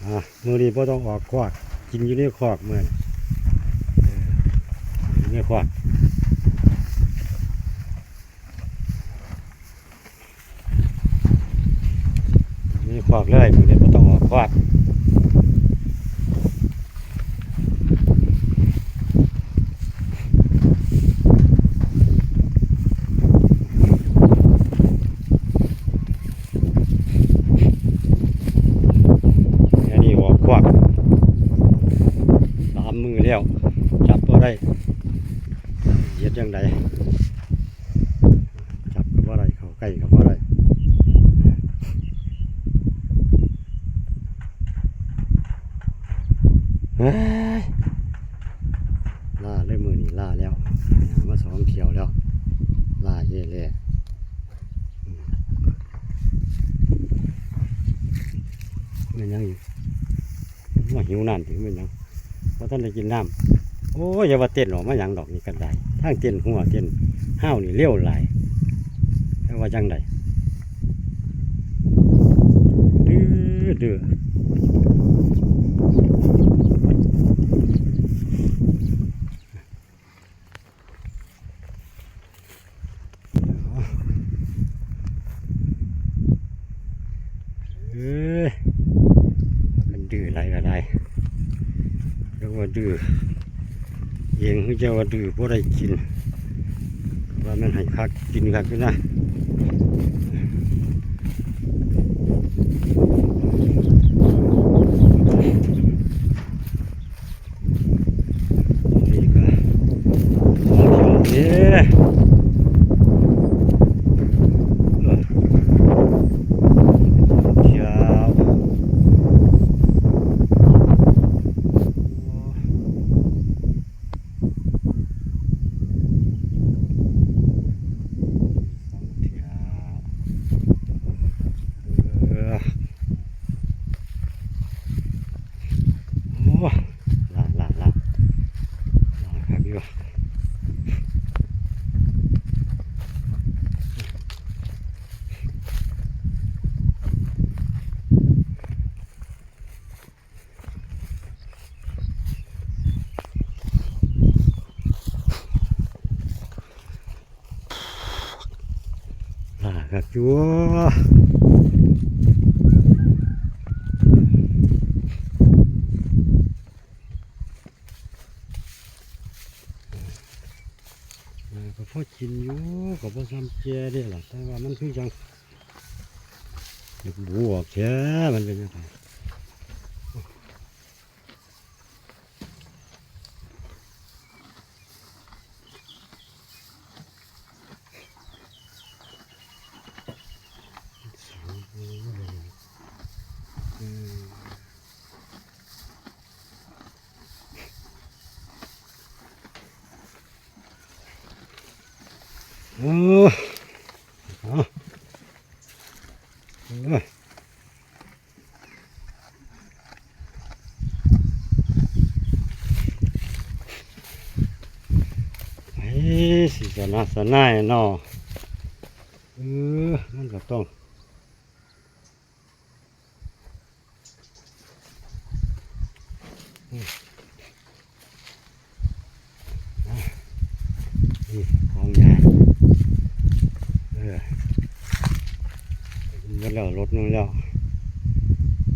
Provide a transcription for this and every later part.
ອ່າ ມື້ນີ້ບໍ່ຕ້ອງອອກຄອກ ກິນຢູ່ໃນຄອກມື້ນີ້ ເອີ ຢູ່ໃນຄອກ ຢູ່ໃນຄອກເລີຍ ມື້ນີ້ບໍ່ຕ້ອງອອກຄອກ. ອັນນີ້ອອກຄອກສາມມື້ແລ້ວ ຈັບບໍ່ໄດ້ ເຮັດຈັ່ງໃດ ຈັບກໍບໍ່ໄດ້ ເຂົ້າໃກ້ກໍບໍ່ໄດ້ ເອີຍ ລ້າເລີຍມື້ນີ້ ລ້າແລ້ວ ຍ່າງມາສອງທ່ຽວແລ້ວ ລ້າແທ້ໆ. ອືມ ແມ່ນຫຍັງອີກ? ວ່າຫິວນ້ຳຕິ ແມ່ນຫຍັງ? ບໍ່ທັນໄດ້ກິນນ້ຳ. ໂອ້ຍ ຢ່າວ່າເຕັ້ນອອກມາຫຍັງດອກ ນີ້ກໍໄດ້ ທາງເຕັ້ນຫົວເຕັ້ນຮາວນີ້ເລວຫຼາຍ ແຕ່ວ່າຈັ່ງໃດ ດື້ໆ. ເອີຍ ມັນດື້ຫຼາຍກໍໄດ້ ເອີ້ນວ່າດື້ເອງ ຄືຈະວ່າດື້ບໍ່ໄດ້ກິນ ວ່າແມ່ນໃຫ້ຄັກ ກິນຄັກຢູ່ນະ. ນີ້ກະສອງທ່ຽວເດ້ ເອີ ສອງທ່ຽວ ສອງທ່ຽວ ເອີ. ໂອ້ ຫຼາ ຫຼາ ຫຼາ ຫຼາຄັກຢູ່ ຫຼາຄັກຢູ່. ເອີ ກໍພໍກິນຢູ່ ກໍບໍ່ສ່ຳແຈ່ເດ້ລະ ແຕ່ວ່າມັນຄືຈັ່ງຢາກບວກແທ້ ມັນເປັນຈັ່ງໃດ? ເອີ ເອີ ເອີ ຊິຊະນະຊະນາຍເນາະ ເອີ ມັນກໍຕ້ອງ ອືມ ອ່ະ ນີ້ຂອງຍາ ເອີ ໝົດແລ້ວ ລົດໜຶ່ງແລ້ວ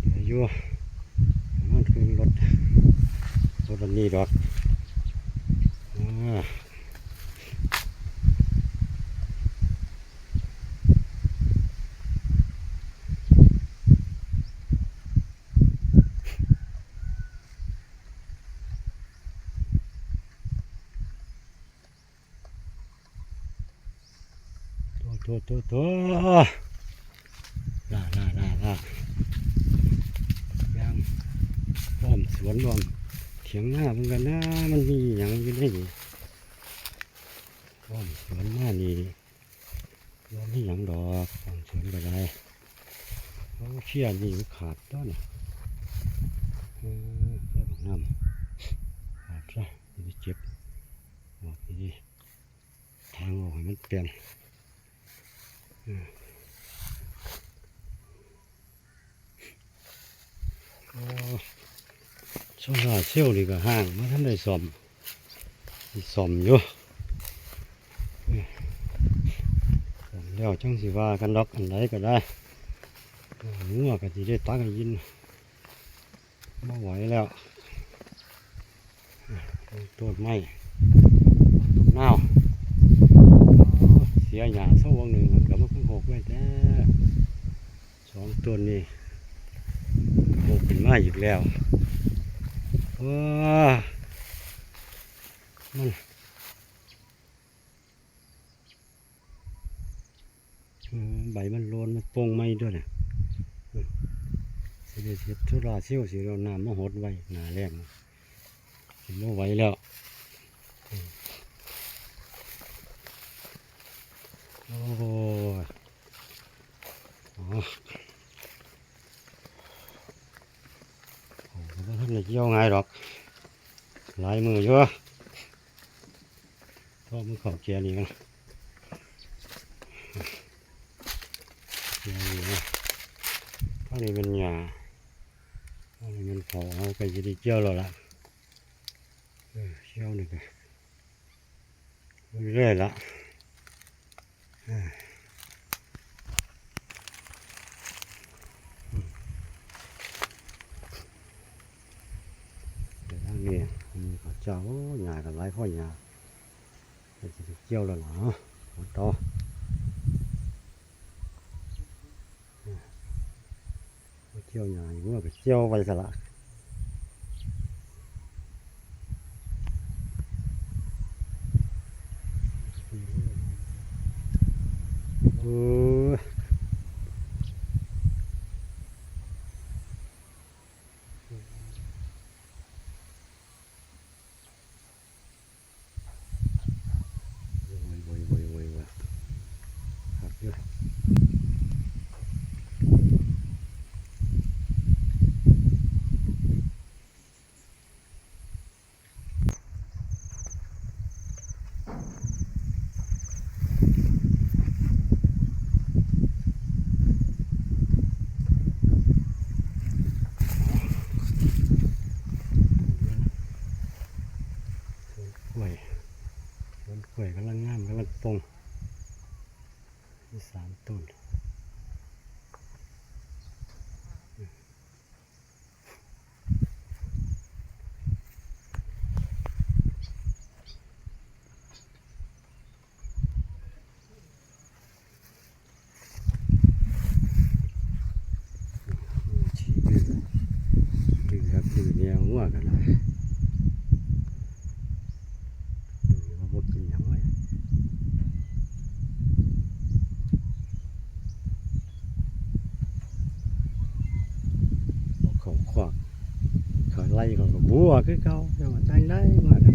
ເຫຼືອຢູ່ປະມານເຄິ່ງລົດ ລົດອັນນີ້ດອກ ອ່າ. ໂທ້ ໂທ້ ໂທ້ ໂທ້ ຫຼາ ຫຼາ ຫຼາ ຫຼາ ຍ່າງອ້ອມສວນ ອ້ອມຖຽງນາເບິ່ງກັນນະ ມັນມີຫຍັງຢູ່ໃນນີ້ ອ້ອມສວນມານີ້ ບໍ່ມີຫຍັງດອກ ອ້ອມສວນກໍໄດ້ ໂອ້ ເຊຍນີ້ມັນຂາດຕົວນີ້ ເອີ ເຊຍບັກນ້ຳ ຂາດຊະ ຊິໄດ້ເກັບອອກ ຊິໄດ້ຖາງອອກໃຫ້ມັນປ່ຽນ ເອີ. ໂອ້ ໂຊລາເຊວນີ້ກໍຫ້າງ ບໍ່ທັນໄດ້ສ້ອມ ຊິສ້ອມຢູ່ ນີ້ ສ້ອມແລ້ວຈັ່ງຊິວ່າກັນດອກ ອັນໃດກໍໄດ້ ງົວກໍຊິໄດ້ຕັກໃຫ້ກິນ ບໍ່ໄຫວແລ້ວ ຕົ້ນໄມ້ ຕົ້ນນາວ ໂອ້ ເສຍຫຍ້າເຊົາຫວ່າງໜຶ່ງ ມັນກໍມາຄືຫົກໄວ້ແທ້ ສອງຕົ້ນນີ້ ໂອ້ ຂຶ້ນມາອີກແລ້ວ ໂອ້ ມັນ ອືມ ໃບມັນໂລນ ມັນປົ່ງໃໝ່ດ້ວຍນະ ອືມ ຊິໄດ້ເຮັດໂຊລາເຊວ ຊິເອົານ້ຳມາຫົດໄວ້ໜ້າແລ້ງ ກິນບໍ່ໄຫວແລ້ວ ອືມ ໂອ້ຍ ອໍ ໂອ້ ບໍ່ທັນໄດ້ກ່ຽວງ່າຍດອກ ຫຼາຍມື້ຢູ່ ເພາະມັນເຂົ້າເກຍນີ້ມັນ ເກຍນີ້ນະ ອັນນີ້ແມ່ນຫຍ້າ ອັນນີ້ແມ່ນເຂົ້າ ເຮົາໃກ້ຊິໄດ້ກ່ຽວແລ້ວລະ ເອີ ກ່ຽວນີ້ກໍເລື້ອຍລະ ເອີ ອືມ ແຕ່ທາງນີ້ມີເຂົາເຈົ້າ ໂອ້ ຫຍ້າກໍຫຼາຍພໍຫຍ້າ ໃກ້ຊິໄດ້ກ່ຽວແລ້ວລະ ເນາະ ຫຸດຕໍ່ ອືມ ໄປກ່ຽວຫຍ້າ ງົວໄປກ່ຽວໄວ້ຊະລະ ເອີ. ໂອ້ຍ ໂອ້ຍ ໂອ້ຍ ໂອ້ຍ ຄັກຢູ່ ສວນກ້ວຍ ສວນກ້ວຍກຳລັງງາມ ກຳລັງປົ່ງ ມີສາມຕົ້ນ. ດື້ຄັກ ດື້ແນວ ງົວກໍໄດ້ ດື້ວ່າບໍ່ກິນຫຍັງເວີຍ ເອົາເຂົ້າຄອກ ເຂົ້າໄລ່ ເຂົາກໍບົວຄືເກົ່າ ເຈົ້າວ່າຈັ່ງໃດ ງົວກໍໄດ້.